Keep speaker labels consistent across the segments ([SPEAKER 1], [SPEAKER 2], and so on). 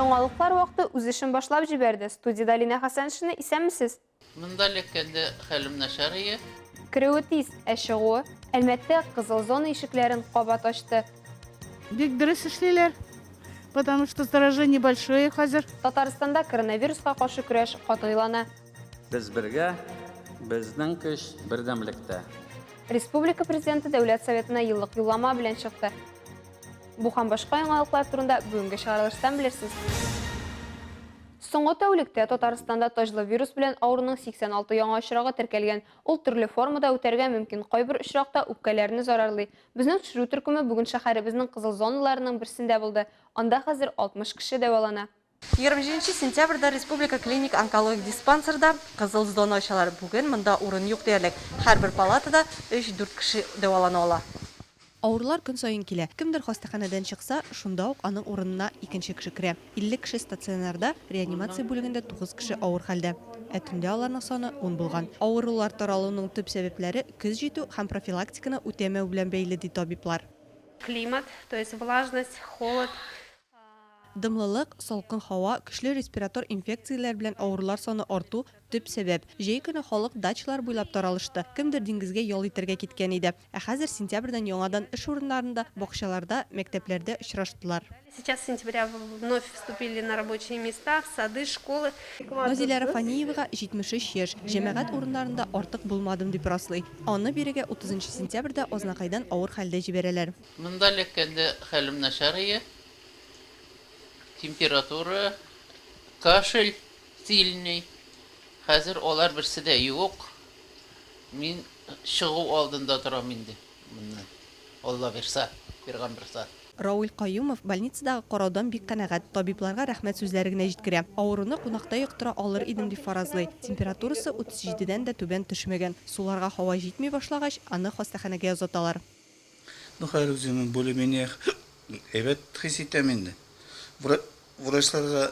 [SPEAKER 1] Яңалыклар вакыты үз эшен башлап җибәрде. Студиядә Алинә Хәсәншина, исәнмесез!
[SPEAKER 2] Монда эләккәндә хәлем начар ие.
[SPEAKER 1] Керүе тиз, ә чыгуы? Әлмәттә кызыл зона ишекләрен кабат ачты.
[SPEAKER 3] Бик дөрес эшлиләр, потому что заражение большое хәзер.
[SPEAKER 1] Татарстанда коронавируска каршы көрәш катгыйлана.
[SPEAKER 4] Без бергә, безнең көч бердәмлектә.
[SPEAKER 1] Республика Президенты Дәүләт Советына еллык юллама белән чыкты. Бу һәм башка яңалыклар турында бүгенге чыгарылыштан белерсез. Соңгы тәүлектә Татарстанда таҗлы вирус белән авыруның 86 яңа очрагы теркәлгән. Ул төрле формада үтәргә мөмкин, кайбер очракта үпкәләрне зарарлый. Безнең төшерү төркеме бүген шәһәребезнең кызыл зоналарының берсендә булды. Анда хәзер 60 кеше дәвалана.
[SPEAKER 5] 27 нче сентябрьдә Республика клиник онкологик диспансерда кызыл зона ачалар. Бүген монда урын юк диярлек. Һәрбер палатада өч-дүрт кеше дәвалана ала.
[SPEAKER 6] Авырулар көн саен килә. Кемдер хастаханәдән чыкса, шунда ук аның урынына икенче кеше керә. 50 кеше стационарда, реанимация бүлегендә 9 кеше авыр хәлдә. Ә төндә аларның саны ун булган. Авырулар таралуның төп сәбәпләре көз җитү һәм профилактиканы үтәмәү белән бәйле, ди табиблар.
[SPEAKER 7] Климат, то есть влажность, холод.
[SPEAKER 6] Дымлылык, салкын һава, көчле респиратор инфекцияләр белән авырулар саны арту, төп сәбәп. Җәй көне халык дачалар буйлап таралышты, кемдер диңгезгә ял итәргә киткән иде. Ә хәзер сентябрьдән яңадан эш урыннарында, бакчаларда, мәктәпләрдә очраштылар.
[SPEAKER 7] Сейчас с сентября вновь вступили на рабочие места, в сады, школы.
[SPEAKER 6] Назилә Рафаниевага 73 яшь, җәмәгать урыннарында артык булмадым дип раслый. Аны бирегә 30 сентябрьдә Азнакайдан авыр хәлдә җибәрәләр.
[SPEAKER 2] Монда эләккәндә хәлем начар ие. Температура, кашель сильный. Хәзер алар берсе дә юк. Мин чыгу алдында торам инде моннан. Алла бирса, бирган бирса.
[SPEAKER 6] Рауил Каюмов больницадагы караудан бик канәгать, табибларга рәхмәт сүзләре генә җиткерә. Авыруны кунакта йоктыра алыр идем дип фаразлый. Температурасы 37 дән дә түбән төшмәгән. Суларга һава җитми башлагач, аны хастаханәгә озаталар.
[SPEAKER 8] Ну, хәзер үземне более-менее әйбәт хис итәм инде. Врачларга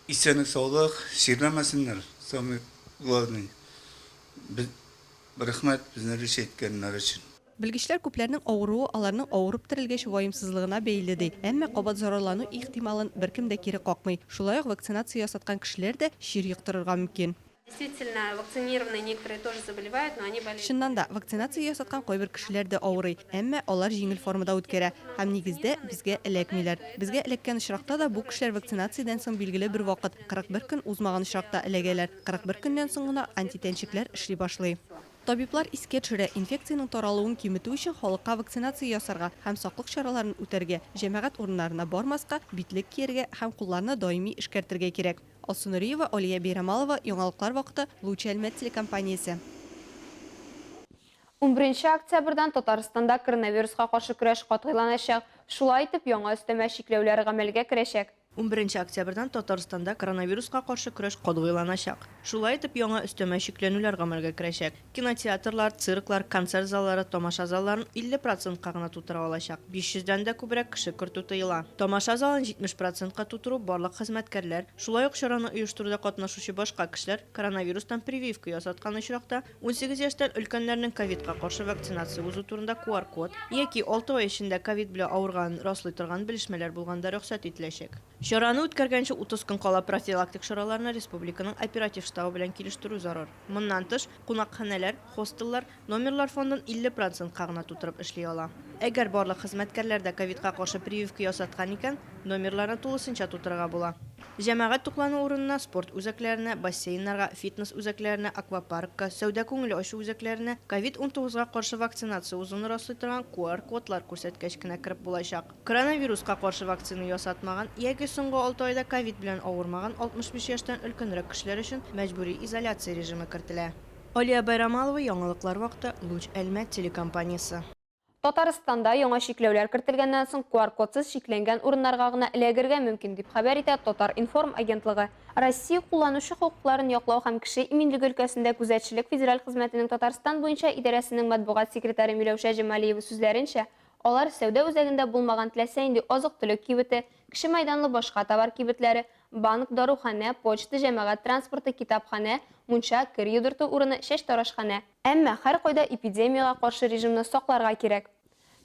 [SPEAKER 8] исәнлек, саулык, чирләмәсеннәр, самый главный. Без рәхмәт безне лечить иткәннәр өчен.
[SPEAKER 6] Белгечләр күпләрнең авыруы аларның авырып терелгәч ваемсызлыгына бәйле ди. Әмма кабат зарарлану ихтималын беркем дә кире какмый. Шулай ук вакцинация ясаткан кешеләр дә чир йоктырырга мөмкин.
[SPEAKER 7] Действительно, вакцинированные некоторые тоже заболевают, но они болеют.
[SPEAKER 6] Чыннан да, вакцинация ясаткан кайбер кешеләр дә авырый, әмма алар җиңел формада үткәрә һәм, нигездә, безгә эләкмиләр. Безгә эләккән очракта да бу кешеләр вакцинациядән соң билгеле бер вакыт, 41 көн узмаган очракта эләгәләр. 41 көннән соң гына антитәнчекләр эшли башлый. Табиблар искә төшерә, инфекциянең таралуын киметү өчен халыкка вакцинация ясарга һәм саклык чараларын үтәргә, җәмәгать урыннарына бармаска, битлек кияргә һәм кулларны даими эшкәртергә кирәк. Алсу Нуриева, Алия Бәйрамалова, Яңалыклар вакыты, Луч Әлмәт телекомпаниясе.
[SPEAKER 1] Унберенче октябрьдән Татарстанда коронавируска каршы көрәш катгыйланачак. Шулай итеп, яңа өстәмә чикләүләр гамәлгә керәчәк.
[SPEAKER 5] Унберенче октябрьдән Татарстанда коронавируска каршы көрәш катгыйланачак. Шулай итеп, яңа өстәмә чикләнүләр гамәлгә керәчәк. Кинотеатрлар, цирклар, концерт заллары, тамаша залларын 50 процентка гына тутыра алачак, 500 дән дә күбрәк кеше кертү тыела. Тамаша залын 70 процентка тутыру барлык хезмәткәрләр, шулай ук чараны оештыруда катнашучы башка кешеләр коронавирустан прививка ясаткан очракта, 18 яшьтән өлкәннәрнең ковидка каршы вакцинация узу турында QR-код яки алты ай эчендә ковид белән авырганын раслый торган белешмәләр булганда рөхсәт ителәчәк. Чараны үткәргәнче 30 көн кала профилактик чараларны республиканың оператив штабы белән килештерү зарур. Моннан тыш, кунакханәләр, хостеллар номерлар фондын 50 процентка гына тутырып эшли ала. Әгәр барлык хезмәткәрләр дә ковидка каршы прививка ясаткан икән, номерларны тулысынча тутырырга була. Җәмәгать туклану урынына, спорт үзәкләренә, бассейннарга, фитнес үзәкләренә, аквапаркка, сәүдә-күңел ачу үзәкләренә ковид 19 га каршы вакцинация узуны раслый торган QR-кодлар күрсәткәч кенә кереп булачак. Коронавируска каршы вакцина ясатмаган яки соңгы алты айда ковид белән авырмаган 65 яшьтән өлкәнрәк кешеләр өчен мәҗбүри изоляция режимы кертелә. Алия Байрамалова, Яңалыклар вакыты, Луч Әлмәт телекомпаниясе.
[SPEAKER 1] Татарстанда яңа чикләүләр кертелгәннән соң QR-кодсыз чикләнгән урыннарга гына эләгергә мөмкин, дип хәбәр итә Татар-информ агентлыгы. Россия кулланучы хокукларын яклау һәм кеше иминлеге өлкәсендә күзәтчелек федераль хезмәтенең Татарстан буенча идарәсенең матбугат секретаре Миләүшә Җамалиева сүзләренчә, Алар сәүдә үзәгендә булмаган теләсә нинди азык-төлек кибете, кече мәйданлы башка товар кибетләре, банк, даруханә, почта, җәмәгать транспорты, китапханә, мунча, кер юдырту урыны, чәчтарашханә. Әмма һәркайда эпидемиягә каршы режимны сакларга кирәк.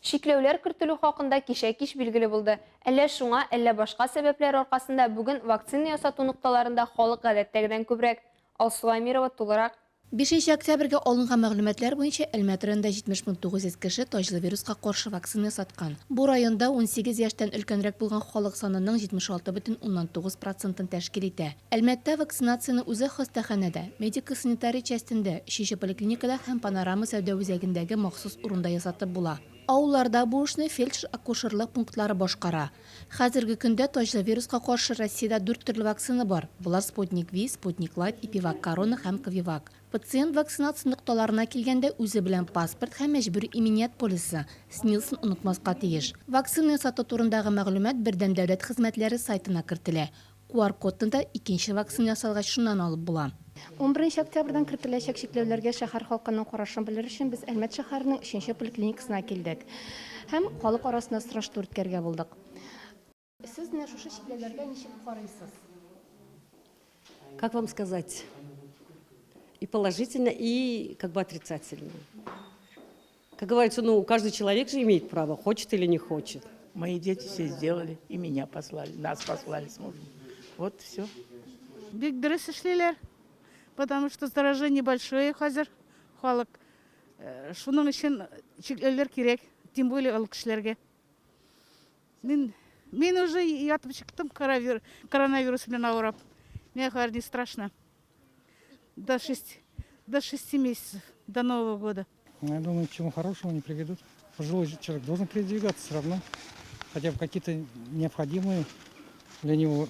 [SPEAKER 1] Чикләүләр кертелү хакында кичә кич билгеле булды. Әллә шуңа, әллә башка сәбәпләр аркасында бүген вакцина ясату нокталарында халык гадәттәгедән күбрәк. Алсу Әмирова тулырак.
[SPEAKER 9] Бишенче октябрьгә алынган мәгълүматлар буенча, Әлмәт районында 70 900 кеше таҗлы вируска каршы вакцина ясаткан. Бу районда 18 яшьтән өлкәнрәк булган халык санының 76,9 процентын тәшкил итә. Әлмәттә вакцинацияне үзәк хастаханәдә, медико-санитария частендә, өченче поликлиникада һәм Панорама сәүдә үзәгендәге махсус урында ясатып була. Авылларда бу эшне фельдшер-акушерлык пунктлары башкара. Хәзерге көндә таҗлы вируска каршы Россиядә дүрт төрле вакцина бар. Болар Спутник Ви, Спутник Лайт, Эпивак Корона һәм Ковивак. Пациент вакцинация нокталарына килгәндә үзе белән паспорт һәм мәҗбүри иминият полисы, СНИЛСын онытмаска тиеш. Вакцина ясату турындагы мәгълүмат Бердәм дәүләт хезмәтләре сайтына кертелә. QR-кодны да икенче вакцина ясалгач шуннан алып була.
[SPEAKER 10] Унберенче октябрьдән кертеләчәк чикләүләргә шәһәр халкының карашын белер өчен без Әлмәт шәһәренең өченче поликлиникасына килдек һәм халык арасында сораштыру үткәрергә булдык. Сез менә шушы чикләүләргә ничек карыйсыз?
[SPEAKER 11] Как вам сказать? И положительно, и как бы отрицательно. Как говорится, ну, каждый человек же имеет право, хочет или не хочет.
[SPEAKER 12] Мои дети все сделали, и меня послали, нас послали с мужем. Вот все.
[SPEAKER 3] Бик дөрес эшлиләр, потому что заражение большое хәзер халык. Э, шуның өчен чикләүләр кирәк, тем более олы кешеләргә. Мин, мин уже ятып чыктым коронавирус белән авырып. Миңа хәзер не страшно. До 6, до 6 месяцев, до Нового года.
[SPEAKER 13] Ну, я думаю, к чему хорошему не приведут. Пожилой человек должен передвигаться все равно. Хотя бы какие-то необходимые для него,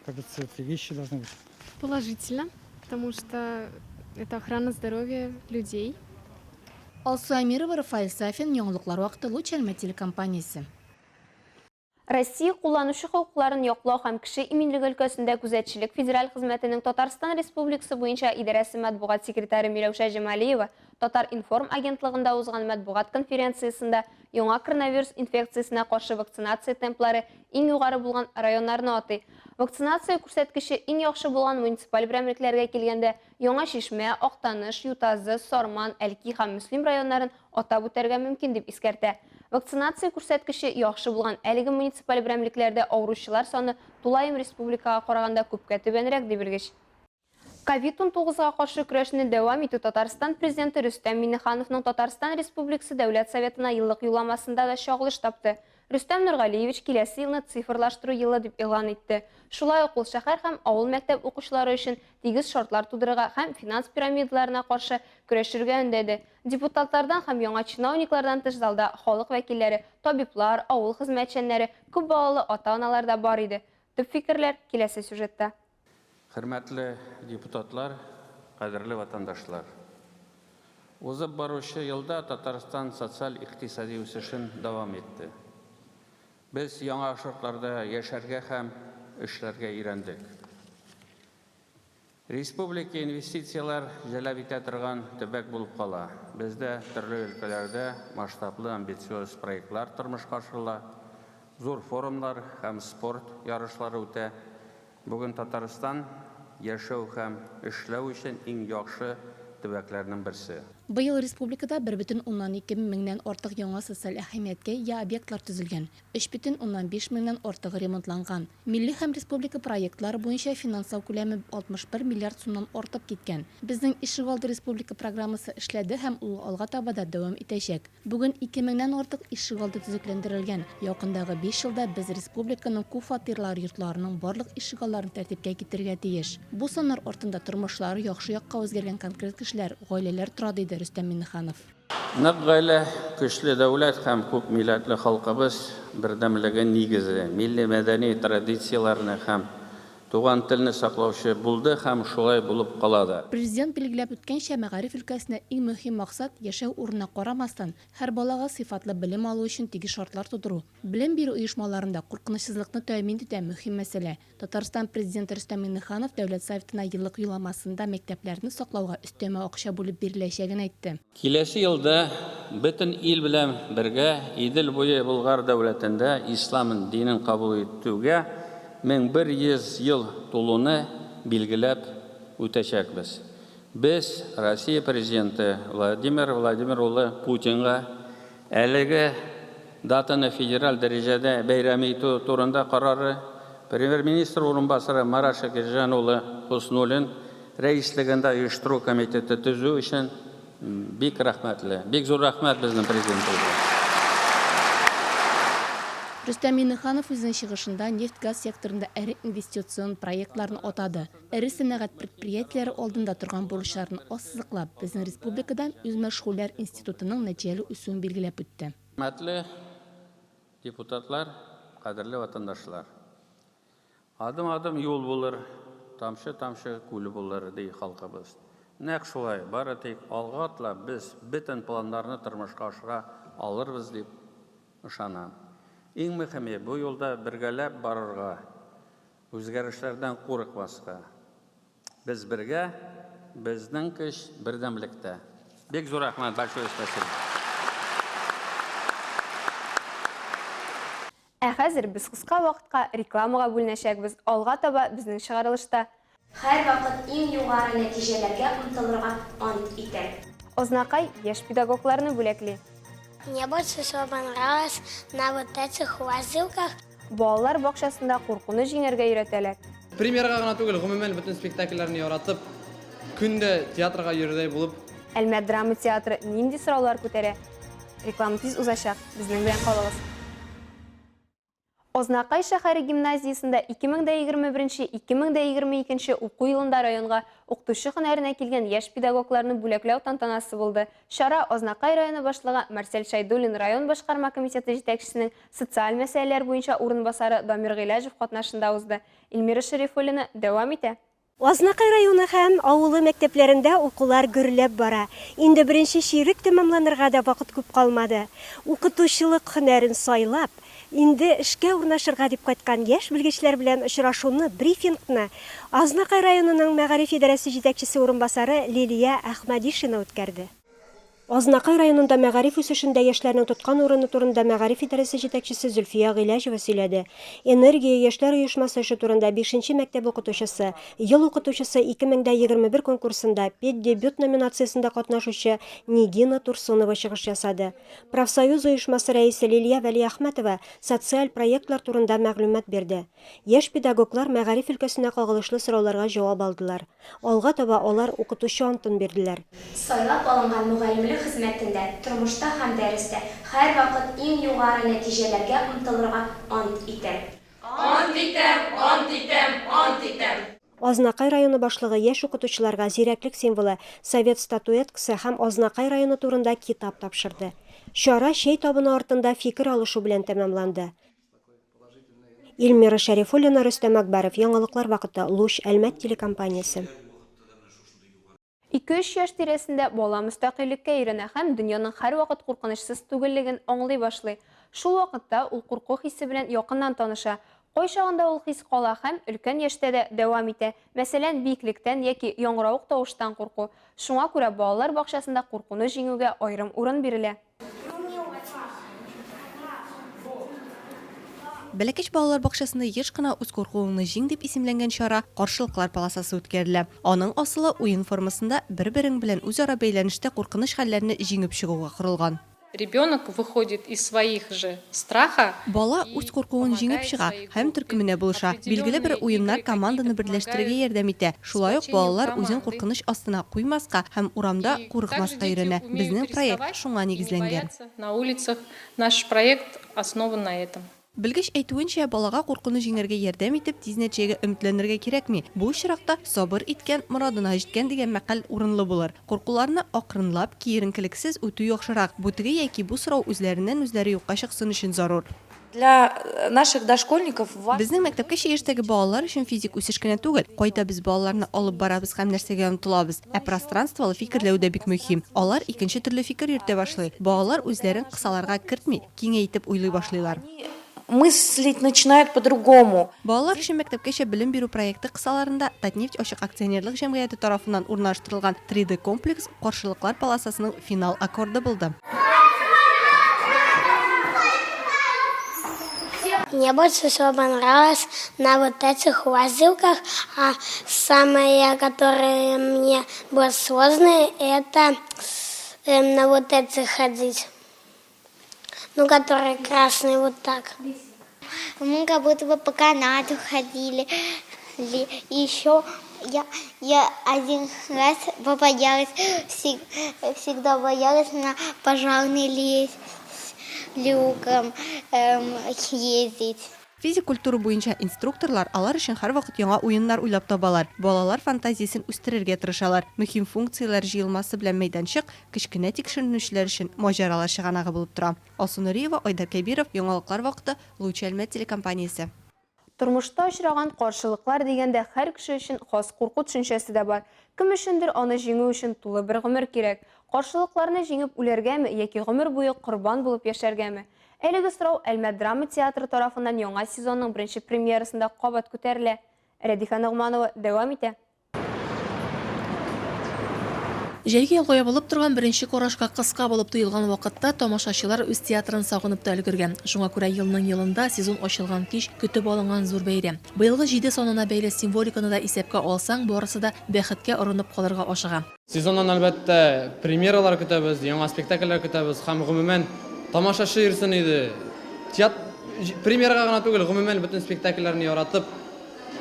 [SPEAKER 13] как говорится, вещи должны быть.
[SPEAKER 14] Положительно, потому что это охрана здоровья людей.
[SPEAKER 9] Алсу Әмирова, Рафаэль Сафин, Яңалыклар вакыты, Луч Әлмәт телекомпаниясе.
[SPEAKER 1] Россия кулланучы хокукларын яклау һәм кеше иминлеге өлкәсендә күзәтчелек федераль хезмәтенең Татарстан Республикасы буенча идарәсе матбугат секретаре Миләүшә Җамалиева Татар-информ агентлыгында узган матбугат конференциясендә яңа коронавирус инфекциясенә каршы вакцинация темплары иң югары булган районнарны атый. Вакцинация күрсәткече иң яхшы булган муниципаль берәмлекләргә килгәндә, Яңа Чишмә, Актаныш, Ютазы, Сарман, Әлки һәм Мөслим районнарын атап үтәргә мөмкин, дип искәртә. Вакцинация күрсәткече яхшы булган әлеге муниципаль берәмлекләрдә авыручылар саны тулаем республикага караганда күпкә түбәнрәк, ди белгеч. Ковид 19 га каршы көрәшне дәвам итү Татарстан Президенты Рөстәм Миңнехановның Татарстан Республикасы Дәүләт Советына еллык юлламасында да чагылыш тапты. Рөстәм Нургалиевич киләсе елны цифрлаштыру елы дип игълан итте. Шулай ук ул шәһәр һәм авыл мәктәп укучылары өчен тигез шартлар тудырырга һәм финанс пирамидаларына каршы көрәшергә өндәде. Депутатлардан һәм яңа чиновниклардан тыш залда халык вәкилләре, табиблар, авыл хезмәтчәннәре, күп балалы ата-аналар да бар иде. Төп фикерләр, киләсе сюжетта.
[SPEAKER 4] Хөрмәтле депутатлар, кадерле ватандашлар! Узып баручы елда Татарстан социаль-икътисади үсешен дәвам итте. Без яңа шартларда яшәргә һәм эшләргә өйрәндек. Республика инвестицияләр җәлеп итә торган төбәк булып кала. Бездә төрле өлкәләрдә масштаблы амбициоз проектлар тормышка ашырыла, зур форумнар һәм спорт ярышлары үтә. Бүген Татарстан, яшәү һәм эшләү өчен иң яхшы төбәкләрнең берсе.
[SPEAKER 9] Быел республикада 1,2 меңнән артык яңа социаль әһәмияткә ия объектлар төзелгән, 3,5 меңнән артыгы ремонтланган. Милли һәм республика проектлары буенча финанслау күләме 61 миллиард сумнан артып киткән. Безнең Ишегалды республика программасы эшләде һәм ул алга таба да дәвам итәчәк. Бүген ике меңнән артык ишегалды төзекләндерелгән. Якындагы биш елда без республиканың күп фатирлар йортларының барлык ишегалларын тәртипкә китерергә тиеш. Бу саннар артында тормышлары яхшы якка үзгәргән конкрет кешеләр, гаиләләр тора, диде Рөстәм Миңнеханов.
[SPEAKER 4] Нык гаилә, көчле дәүләт һәм күпмилләтле халкыбыз бердәмлеге нигезе, милли-мәдәни традицияләрне һәм Туган телне саклаучы булды һәм шулай булып кала да.
[SPEAKER 9] Президент билгеләп үткәнчә, мәгариф өлкәсендә иң мөһим максат, яшәү урынына карамастан, һәр балага сыйфатлы белем алу өчен тигез шартлар тудыру. Белем бирү оешмаларында куркынычсызлыкны тәэмин итү дә мөһим мәсьәлә. Татарстан Президенты Рөстәм Миңнеханов Дәүләт Советына еллык Юлламасында мәктәпләрне саклауга өстәмә акча бүлеп биреләчәген әйтте.
[SPEAKER 4] Киләсе елда бөтен ил белән бергә Идел буе Болгар дәүләтендә ислам динен кабул итүгә 1100 ел тулуны билгеләп үтәчәкбез. Без Россия Президенты Владимир Владимир улы Путинга әлеге. Датаны федераль дәрәҗәдә бәйрәм итү турында карары Премьер-министр урынбасары Марат Шакирҗан улы Хөснуллин рәислегендә оештыру комитеты төзү өчен бик рәхмәтле. Бик зур рәхмәт безнең Президентыбызга.
[SPEAKER 9] Рөстәм Миңнеханов үзенең чыгышында нефть-газ секторында эре инвестицион проектларны атады. Эре сәнәгать предприятиеләре алдында торган бурычларны ассызыклап, безнең республикада үзмәшгульләр институтының нәтиҗәле үсүен билгеләп үтте.
[SPEAKER 4] Хөрмәтле депутатлар, кадерле ватандашлар! Адым-адым юл булыр, тамчы-тамчы күл булыр, ди халкыбыз. Нәкъ шулай, бары тик алга атлап, без бөтен планнарны тормышка ашыра алырбыз дип ышанам. Иң мөхиме, бу юлда бергәләп барырга, үзгәрешләрдән курыкмаска. Без бергә, безнең көч бердәмлектә. Бик зур рәхмәт, большое спасибо.
[SPEAKER 1] Ә хәзер без кыска вакытка рекламага бүленәчәкбез, алга таба безнең чыгарылышта.
[SPEAKER 15] Һәрвакыт иң югары нәтиҗәләргә омтылырга ант итәм.
[SPEAKER 1] Азнакай яшь педагогларны бүләкли.
[SPEAKER 16] Мне больше всего понравилось на вот этих лазилках.
[SPEAKER 1] Балалар бакчасында куркуны җиңәргә өйрәтәләр.
[SPEAKER 17] Премьерага гына түгел, гомумән, бөтен спектакльләрне яратып, көн дә театрга йөрердәй булып.
[SPEAKER 1] Әлмәт драма театры нинди сораулар күтәрә? Реклама тиз узачак, безнең белән калыгыз. Азнакай шәһәре гимназиясендә 2021-2022 уку елында районга укытучы һөнәренә килгән яшь педагогларны бүләкләү тантанасы булды. Чара Азнакай районы башлыгы Марсель Шәйдуллин, район башкарма комитеты җитәкчесенең социаль мәсьәләләр буенча урынбасары Дамир Гыйләҗев катнашында узды. Эльмира Шәрифуллина дәвам итә.
[SPEAKER 18] Азнакай районы һәм авылы мәктәпләрендә укулар гөрләп бара. Инде беренче чирек тәмамланырга да вакыт күп калмады. Укытучылык һөнәрен сайлап, инде эшкә урнашырга дип кайткан яшь белгечләр белән очрашуны, брифингны Азнакай районының мәгариф идарәсе җитәкчесе урынбасары Лилия Әхмәдишина үткәрде. Азнакай районында мәгариф үсешендә яшьләрнең тоткан урыны турында мәгариф идарәсе җитәкчесе Зөлфия Гыйләҗева сөйләде. Энергия яшьләр оешмасы эше турында бишенче мәктәп укытучысы, Ел укытучысы 2021 конкурсында Педдебют номинациясендә катнашучы Нигина Турсунова чыгыш ясады. Профсоюз оешмасы рәисе Лилия Вәлиәхмәтова социаль проектлар турында мәгълүмат бирде. Яшь педагоглар мәгариф өлкәсенә кагылышлы сорауларга җавап алдылар. Алга таба алар укытучы антын бирделәр.
[SPEAKER 15] Сайлап алынган мөгаллимлек хезмәтендә, тормышта һәм дәрестә һәрвакыт иң югары нәтиҗәләргә омтылырга ант итәм.
[SPEAKER 19] Ант итәм, ант итәм, ант итәм!
[SPEAKER 18] Азнакай районы башлыгы яшь укытучыларга зирәклек символы, совет статуэткасы һәм Азнакай районы турында китап тапшырды. Чара чәй табыны артында фикер алышу белән тәмамланды. Эльмира Шәрифуллина, Рөстәм Әкбәров, Яңалыклар вакыты, Луч, Әлмәт телекомпаниясе.
[SPEAKER 1] Ике-өч яшь тирәсендә бала мөстәкыйльлеккә өйрәнә һәм дөньяның һәрвакыт куркынычсыз түгеллеген аңлый башлый. Шул вакытта ул курку хисе белән якыннан таныша. Кайчагында ул хис кала һәм өлкән яшьтә дә дәвам итә. Мәсәлән, биеклектән яки яңгыравык тавыштан курку. Шуңа күрә балалар бакчасында куркуны җиңүгә аерым урын бирелә.
[SPEAKER 6] Бәләкәч балалар бакчасында еш кына Үз куркуыңны җиң дип исемләнгән чара, каршылыклар полосасы үткәрелә. Аның асылы уен формасында бер-берең белән үзара бәйләнештә куркыныч хәлләрне җиңеп чыгуга корылган.
[SPEAKER 7] Ребенок выходит из своих же страха.
[SPEAKER 6] Бала үз куркуын җиңеп чыга һәм төркеменә булыша. Билгеле бер уеннар команданы берләштерергә ярдәм итә. Шулай ук балалар үзен куркыныч астына куймаска һәм урамда курыкмаска өйрәнә. Безнең проект шуңа нигезләнгән.
[SPEAKER 7] На улицах. Наш проект основан на этом.
[SPEAKER 6] Белгеч әйтүенчә, балага куркуны җиңәргә ярдәм итеп, тиз нәтиҗәгә өметләнергә кирәкми. Бу очракта сабыр иткән, морадына җиткән дигән мәкаль урынлы булыр. Куркуларны акрынлап, киеренкелексез үтү яхшырак. Бу теге яки бу сорау үзләреннән-үзләре юкка чыксын өчен зарур.
[SPEAKER 20] Для наших дошкольников важно.
[SPEAKER 6] Безнең мәктәпкәчә яшьтәге балалар өчен физик үсеш кенә түгел, кайда без балаларны алып барабыз һәм нәрсәгә омтылабыз, ә пространстволы фикерләү дә бик мөһим. Алар икенче төрле фикер йөртә башлый. Балалар үзләрен кысаларга кертми, киңәйтеп уйлый башлыйлар.
[SPEAKER 20] Мыслить начинают по-другому.
[SPEAKER 6] Балалар өчен мәктәпкәчә белем бирү проекты кысаларында Татнефть ачык акционерлык җәмгыяте тарафыннан урнаштырылган 3D-комплекс Каршылыклар полосасының финал аккорды булды.
[SPEAKER 16] Мне больше всего понравилось на вот этих лазилках, а самое, которое мне было сложное, это на вот этих ходить. Ну, который красный вот так. Мы как будто бы по канату ходили. И еще я, я один раз побоялась, всегда боялась на пожарный лес люком эм, ездить.
[SPEAKER 6] Физик культура буенча инструкторлар алар өчен һәрвакыт яңа уеннар уйлап табалар, балалар фантазиясен үстерергә тырышалар. Мөһим функцияләр җыелмасы белән мәйданчык кечкенә тикшеренүчеләр өчен маҗаралар чыганагы булып тора. Алсу Нуриева, Айдар Кәбиров, Яңалыклар вакыты, Луч Әлмәт телекомпаниясе.
[SPEAKER 1] Тормышта очраган каршылыклар дигәндә һәр кеше өчен хас курку төшенчәсе дә бар. Кем өчендер аны җиңү өчен тулы бер гомер кирәк. Каршылыкларны җиңеп үләргәме яки гомер буе корбан булып яшәргәме? Әлеге сорау Әлмәт драма театры тарафыннан яңа сезонның беренче премьерасында кабат күтәрелә. Рәдифә Ногманова дәвам итә.
[SPEAKER 9] Җәйге ялга ябылып торган беренче карашка кыска булып тоелган вакытта тамашачылар үз театрын сагынып та өлгергән. Шуңа күрә елның-елында сезон ачылган кич көтеп алынган зур бәйрәм. Быелгы җиде санына бәйле символиканы да исәпкә алсаң, барысы да бәхеткә орынып калырга ашыга.
[SPEAKER 17] Сезоннан, әлбәттә, премьералар көтәбез, яңа спектакльләр көтәбез һәм, гомумән, тамашачы йөрсен иде. Теат премьерага гына түгел, гомумән, бөтен спектакльләрне яратып,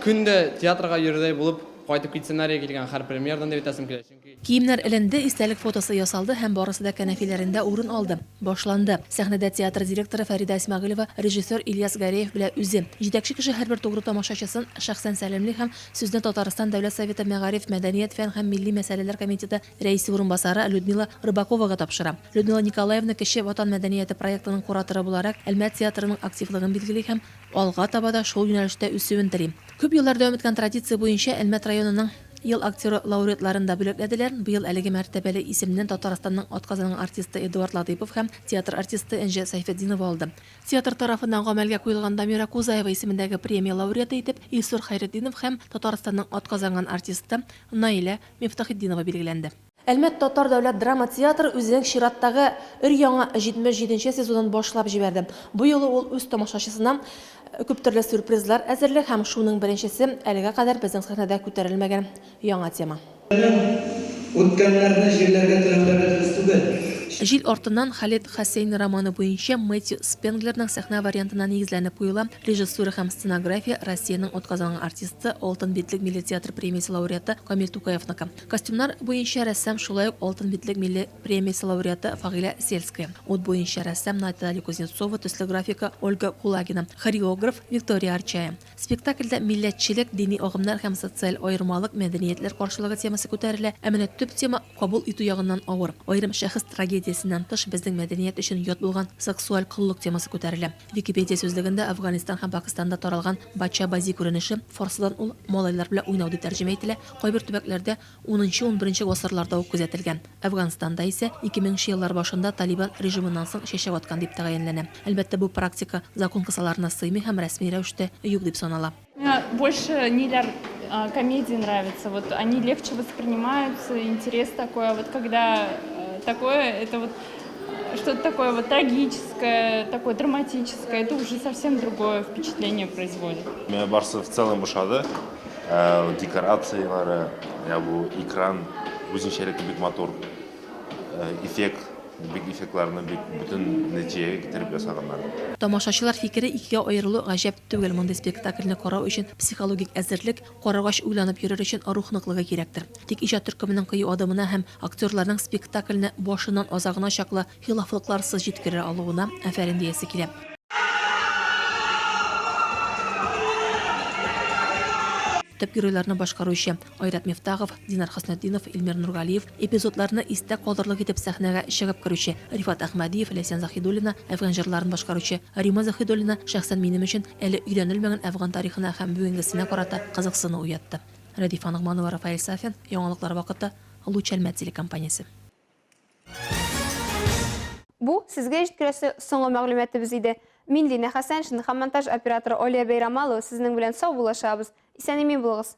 [SPEAKER 17] көн дә театрга йөрердәй булып Кайтып китсеннәр иде килгән һәр премьерадан дип әйтәсем килә, чөнки.
[SPEAKER 9] Киемнәр эленде, истәлек фотосы ясалды һәм барысы да кәнәфиләрендә урын алды. Башланды. Сәхнәдә театр директоры Фәридә Исмәгыйлева режиссер Ильяс Гәрәев белә үзе. Җитәкче кеше һәрбер тугры тамашачысын шәхсән сәламли һәм сүзне Татарстан Дәүләт Советы Мәгариф, мәдәният, фән һәм милли мәсьәләләр комитеты рәисе урынбасары Людмила Рыбаковага тапшыра. Людмила Николаевна Кече Ватан мәдәнияте проектының кураторы буларак Әлмәт театрының активлыгын билгели һәм алга таба да шул юнәлештә үсүен тели. Күп еллар дәвам иткән традиция буенча Әлмәт районының Ел актеры лауреатларын да бүләкләделәр. Быел әлеге мәртәбәле исемне Татарстанның атказанган артисты Эдуард Латыйпов һәм театр артисты Энҗе Сәйфетдинова алды. Театр тарафыннан гамәлгә куелган Дамира Кузаева исемендәге премия лауреаты итеп Илсур Хәйретдинов һәм Татарстанның атказанган артисты Наилә Мифтахетдинова билгеләнде. Әлмәт татар дәүләт драма театры үзенең чираттагы өр-яңа 77 нче сезонын башлап җибәрде. Бу юлы ул үз тамашачысына күптөрле сюрпризлар әзерли һәм шуның беренчесе, әлегә кадәр безнең сәхнәдә күтәрелмәгән яңа тема.
[SPEAKER 21] Үткәннәрне җирләргә теләүләре дөрес түгел.
[SPEAKER 9] Җил артыннан Халед Хоссейни романы буенча Мэтью Спенглерның сәхнә вариантына нигезләнеп куела. Режиссура һәм сценография Россиянең атказанган артисты, Алтын битлек милли театр премиясе лауреаты Камил Тукаевныкы. Костюмнар буенча рәссам шулай ук Алтын битлек милли премиясе лауреаты Фагыйлә Сельская, ут буенча рәссам Наталья Кузнецова, төсле графика Ольга Кулагина, хореограф Виктория Арчая. Спектакльдә милләтчелек, дини агымнар һәм социаль аермалык, мәдәниятләр каршылыгы темасы күтәрелә, ә менә төп тема кабул итү ягыннан авыр. Аерым шәхес трагедиясеннән тыш, безнең мәдәният өчен ят булган сексуаль коллык темасы күтәрелә. Википедия сүзлегендә Әфганистан һәм Пакистанда таралган бача-бази күренеше, фарсыдан ул малайлар белән уйнау дип тәрҗемә ителә, кайбер төбәкләрдә унынчы-унберенче гасырларда ук күзәтелгән. Әфганстанда исә икемеңче еллар башында Талибан режимыннан соң чәчәк аткан дип тәгаенләнә. Әлбәттә, бу практика закон кысаларына сыймый һәм рәсми рәвештә юк дип санала.
[SPEAKER 19] Миңа больше ниләр комедии нравятся, вот они легче воспринимаются, интерес такой, а вот когда такое, это вот что-то такое вот трагическое, такое драматическое, это уже совсем другое впечатление производит.
[SPEAKER 22] Миңа барсы в целом ошады. Декорацияләре, я бу экран үзенчәлекле бик матур. Эффект, бик эффектларны бик бөтен нәтиҗәгә китереп ясаганнар.
[SPEAKER 9] Тамашачылар фикере икегә аерылу гаҗәп түгел, мондый спектакльне карау өчен психологик әзерлек, карагач уйланып йөрер өчен рух ныклыгы кирәктер. Тик иҗат төркеменең кыю адымына һәм актерларның спектакльне башыннан азагына чаклы хилафлыкларсыз җиткерә алуына афәрин диясе килә. Төп геройларны башкаручы Айрат Мифтахов, Динар Хөснетдинов, Илмир Нургалиев, эпизодларны истә калдырырлык итеп сәхнәгә чыгып керүче Рифат Әхмәдиев, Ләйсән Заһидуллина, әфган җырларын башкаручы Рима Заһидуллина шәхсән минем өчен әле өйрәнелмәгән әфган тарихына һәм бүгенгесенә карата кызыксыну уятты. Рәдифә Ногманова, Рафаэль Сафин, Яңалыклар вакыты, Луч Әлмәт телекомпаниясе.
[SPEAKER 1] Бу сезгә җиткерәсе соңгы мәгълүматыбыз иде. Мин Лина Хәсәншина һәм монтаж операторы Олия Бәйрамалова сезнең белән саубуллашабыз. Исән-имин булыгыз!